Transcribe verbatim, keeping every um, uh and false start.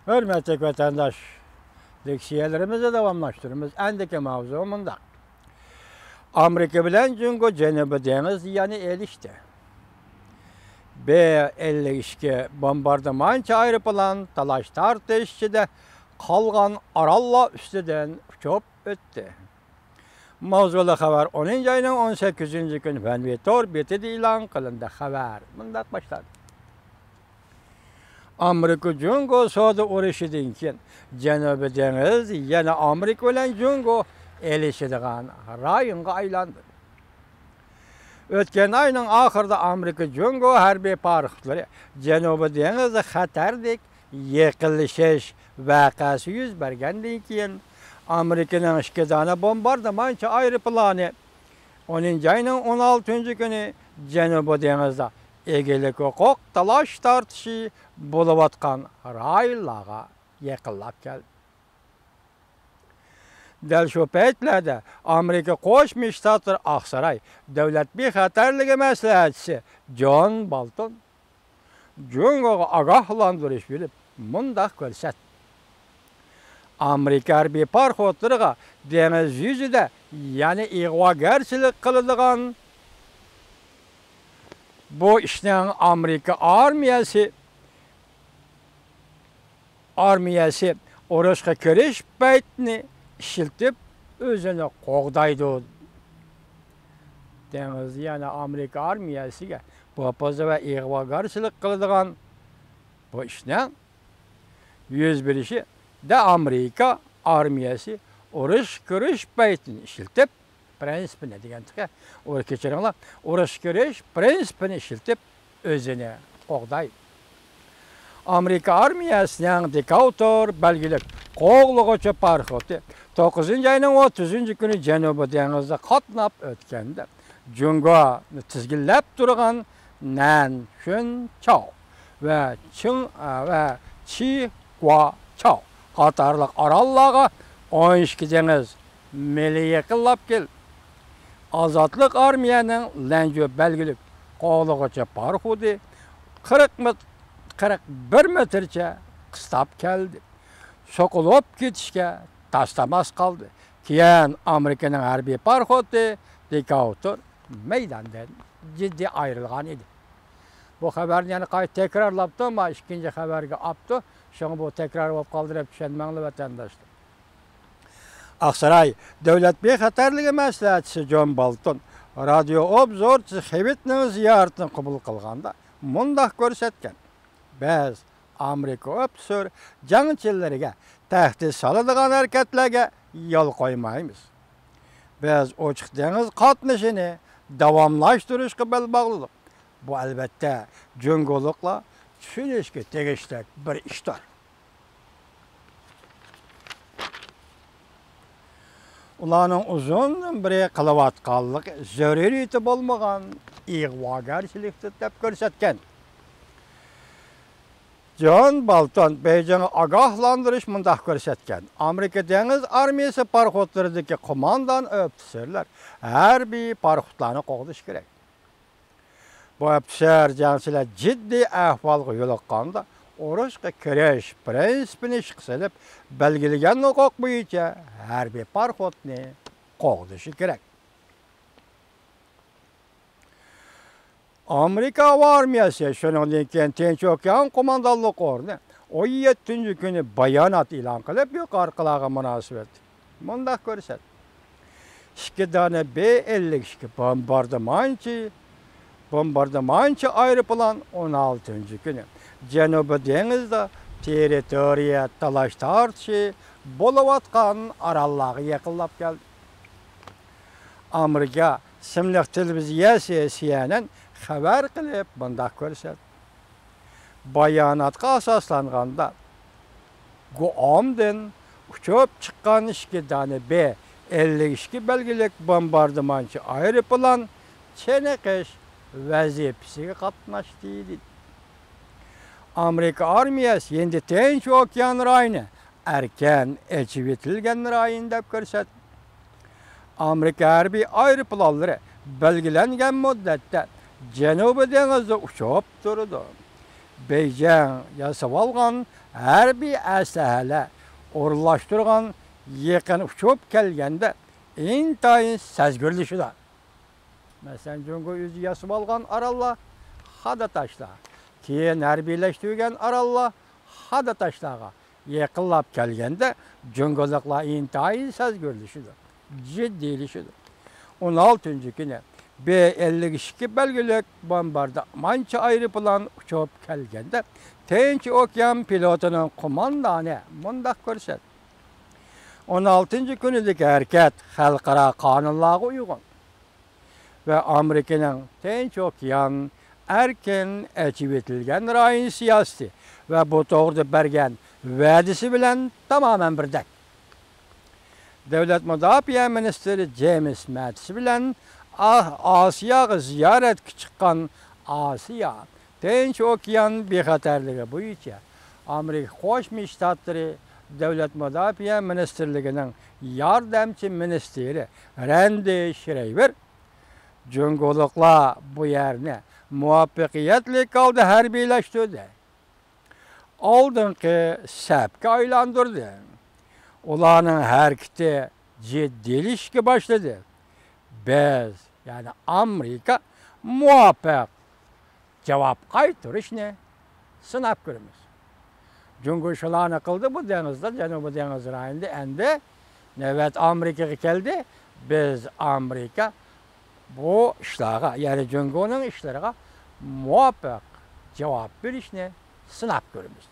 ھۆرمەتلىك ۋەتەنداش، لېكسىيەلىرىمىزنى داۋاملاشتۇرىمىز. ئەندىكى ماۋزۇ مۇنداق. ئامېرىكا بىلەن جۇڭگو جەنۇبىي دېڭىزنى يەنە ئېلىشتى. بې ئەللىك ئىككى بومباردىمانچى ئايروپىلان تالاش-تارتىش ئىچىدە قالغان ئاراللار ئۈستىدىن ئۇچۇپ ئۆتتى. ماۋزۇلۇق خەۋەر ئونىنچى ئاينىڭ ئون سەككىزىنچى كۈنى فەنۋى تور بېتىدە ئېلان قىلىندى. خەۋەر مۇنداق باشلاندى. ئامېرىكا جۇڭگو سودا ئۇرۇشىدىن كېيىن جەنۇبىي دېڭىز يەنە ئامېرىكا بىلەن جۇڭگو ئېلىشىدىغان رايونغا ئايلاندى. ئۆتكەن ئاينىڭ ئاخىرىدا ئامېرىكا جۇڭگو ھەربىي پاراخوتلىرى جەنۇبىي دېڭىزدا خەتەرلىك يېقىنلىشىش ۋەقەسى يۈز بەرگەندىن كېيىن، ئامېرىكىنىڭ ئىككى دانە بومباردىمانچى ئايروپىلانى ئونىنچى ئاينىڭ ئون ئالتىنچى كۈنى جەنۇبىي دېڭىزدا ئىگىلىك ھوقۇق تالاش-تارتىشى بولۇۋاتقان رايونلارغا يېقىنلاپ كەلدى. دەل شۇ پەيتلەردە ئامېرىكا قوشما شتاتلىرى ئاقساراي دۆلەت بىخەتەرلىكى مەسلىھەتچىسى جون بالتون جۇڭگوغا ئاگاھلاندۇرۇش بېرىپ مۇنداق كۆرسەتتى: ئامېرىكا ھەربىي پاراخوتلىرىغا دېڭىز يۈزىدە يەنە ئىغۋاگەرچىلىك قىلىدىغان بۇ ئىشنىڭ ئامېرىكا ئارمىيەسى ئارمىيەسى ئۇرۇشقا كىرىش پەيتىنى ئىشلىتىپ ئۆزىنى قوغدايدۇ. دېڭىزدا يەنە ئامېرىكا ئارمىيەسىگە بوپپازا ۋە ئىغۋاگەرچىلىك قىلىدىغان بۇ ئىشنىڭ يۈز بېرىشىدە ئامېرىكا ئارمىيەسى ئۇرۇشقا كىرىش پەيتىنى ئىشلىتىپ، پرىنسىپىنى دېگەن تېخى، ئۇ كەچۈرۈڭلار، ئۇرۇشقا كىرىش پرىنسىپىنى ئىشلىتىپ ئۆزىنى قوغدايدۇ. ئامېرىكا ئارمىيەسىنىڭ دېكاۋتور بەلگىلىك قوغلىغۇچى پاراخوتى توققۇزىنچى ئاينىڭ ئوتتۇزىنچى كۈنى جەنۇبىي دېڭىزدا قاتناپ ئۆتكەندە، جۇڭگونى تىزگىنلەپ تۇرغان نەن شۈن چاۋ ۋە چىڭ، ۋە چى گۇا چاۋ قاتارلىق ئاراللارغا ئون ئىككى دېڭىز مىلى يېقىنلاپ كېلىپ، ئازادلىق ئارمىيەنىڭ لەنجۇ بەلگىلىك قوغلىغۇچى پاراخوتى قىرىق مېت-، قىرىق بىر مېتىرچە قىستاپ كەلدى. سوقۇلۇپ كېتىشكە تاس-تاماس قالدى. كېيىن ئامېرىكىنىڭ ھەربىي پاراخوتى دېكاۋتور مەيداندىن جىددىي ئايرىلغان ئىدى. بۇ خەۋەرنى يەنە قايتا تەكرارلاپتۇ، ما ئىككىنچى خەۋەرگە ئاپتۇ. شۇڭا بۇ تەكرار بولۇپ قالدى دەپ چۈشەنمەڭلار، ۋەتەنداشلار. ئاقساراي دۆلەت بىخەتەرلىكى مەسلىھەتچىسى جون بالتون رادىيو ئوبزورچىسى خېۋىتنىڭ زىيارىتىنى قوبۇل قىلغاندا مۇنداق كۆرسەتكەن: بىز ئامېرىكا ئوفىتسېر جەڭچىلىرىگە تەھدىت سالىدىغان ھەرىكەتلەرگە يول قويمايمىز. بىز ئوچۇق دېڭىز قاتنىشىنى داۋاملاشتۇرۇشقا بەل باغلىدۇق. بۇ، ئەلۋەتتە، جۇڭگولۇقلار چۈشىنىشكە تېگىشلىك بىر ئىشتۇر. ئۇلارنىڭ ئۇزۇندىن بېرى قىلىۋاتقانلىقى زۆرۈرىيىتى بولمىغان ئىغۋاگەرچىلىكتۇر دەپ كۆرسەتكەن. جون بالتون بېيجىڭغا ئاگاھلاندۇرۇش مۇنداق كۆرسەتكەن: ئامېرىكا دېڭىز ئارمىيەسى پاراخوتلىرىدىكى قوماندان ئوفىتسېرلار ھەربىي پاراخوتلارنى قوغدىشى كېرەك. بۇ ئوفىتسېر جەڭچىلەر جىددىي ئەھۋالغا يولۇققاندا، ئۇرۇشقا كىرىش پرىنسىپىنى ئىشقا سېلىپ، بەلگىلىگەن ھوقۇق بويىچە ھەربىي پاراخوتنى قوغدىشى كېرەك. ئامېرىكا ھاۋا ئارمىيەسى، شۇنىڭدىن كېيىن تىنچ ئوكيان قوماندانلىق ئورنى ئون يەتتىنچى كۈنى بايانات ئېلان قىلىپ، يۇقىرىقىلارغا مۇناسىۋەتلىك مۇنداق كۆرسەتتى: ئىككى دانە بې ئەللىك ئىككى بومباردىمانچى، بومباردىمانچى ئايروپىلان ئون ئالتىنچى كۈنى جەنۇبىي دېڭىزدا تېررىتورىيە تالاش-تارتىشى بولۇۋاتقان ئاراللارغا يېقىنلاپ كەلدى. ئامېرىكا ئىسىملىق تېلېۋىزىيەسى، سى ئېن ئېن، خەۋەر قىلىپ مۇنداق كۆرسەتتى: باياناتقا ئاساسلانغاندا، گۇئامدىن ئۇچۇپ چىققان ئىككى دانە بې ئەللىك ئىككى بەلگىلىك بومباردىمانچى ئايروپىلان چېنىقىش ۋەزىپىسىگە قاتناشتى، دېدى. ئامېرىكا ئارمىيەسى ھىندى تىنچ ئوكيان رايونى ئەركىن ئېچىۋېتىلگەن رايون دەپ كۆرسەتتى. ئامېرىكا ھەربىي ئايروپىلانلىرى بەلگىلەنگەن مۇددەتتە جەنۇبىي دېڭىزدا ئۇچۇپ تۇرىدۇ. بېيجىڭ ياسىۋالغان ھەربىي ئەسلىھەلەر ئورۇنلاشتۇرغان يېقىن ئۇچۇپ كەلگەندە ئىنتايىن سەزگۈرلىشىدۇ. مەسىلەن، جۇڭگو ئۆزى ياسىۋالغان ئاراللار خادا تاشلار، كېيىن ھەربىيلەشتۈرگەن ئاراللار خادا تاشلارغا يېقىنلاپ كەلگەندە جۇڭگولۇقلار ئىنتايىن سەزگۈرلىشىدۇ، جىددىيلىشىدۇ. ئون ئالتىنچى كۈنى بې ئەللىك ئىككى بەلگىلىك بومباردىمانچى ئايروپىلان ئۇچۇپ كەلگەندە تىنچ ئوكيان پىلوتىنىڭ قوماندانى مۇنداق كۆرسەتتى: ئون ئالتىنچى كۈنىدىكى ھەرىكەت خەلقئارا قانۇنلارغا ئۇيغۇن ۋە ئامېرىكىنىڭ تىنچ ئوكيان ئەركىن ئېچىۋېتىلگەن رايون سىياسىتى ۋە بۇ توغرىدا بەرگەن ۋەدىسى بىلەن تامامەن بىردەك. دۆلەت مۇداپىئە مىنىستىرى جېيمىس ماتىس بىلەن ئا-، ئاسىياغا زىيارەتكە چىققان ئاسىيا تىنچ ئوكيان بىخەتەرلىكى بويىچە ئامېرىكا قوشما شتاتلىرى دۆلەت مۇداپىئە مىنىستىرلىكىنىڭ ياردەمچى مىنىستىرى رەندى شرېيۋېر جۇڭگولۇقلار بۇ يەرنى مۇۋەپپەقىيەتلىك ھالدا ھەربىيلەشتۈردى، ئالدىنقى سەپكە ئايلاندۇردى. ئۇلارنىڭ ھەرىكىتى جىددىيلىشىشكە باشلىدى. بىز، يەنى ئامېرىكا، مۇۋاپىق جاۋاب قايتۇرۇشنى سىناپ كۆرىمىز. جۇڭگو شۇلارنى قىلدى، بۇ دېڭىزدا، جەنۇبىي دېڭىز رايونىدا، ئەمدى نۆۋەت ئامېرىكىغا كەلدى. بىز ئامېرىكا بۇ ئىشلارغا، يەنى جۇڭگونىڭ ئىشلىرىغا مۇۋاپىق جاۋاب بېرىشنى سىناپ كۆرىمىز.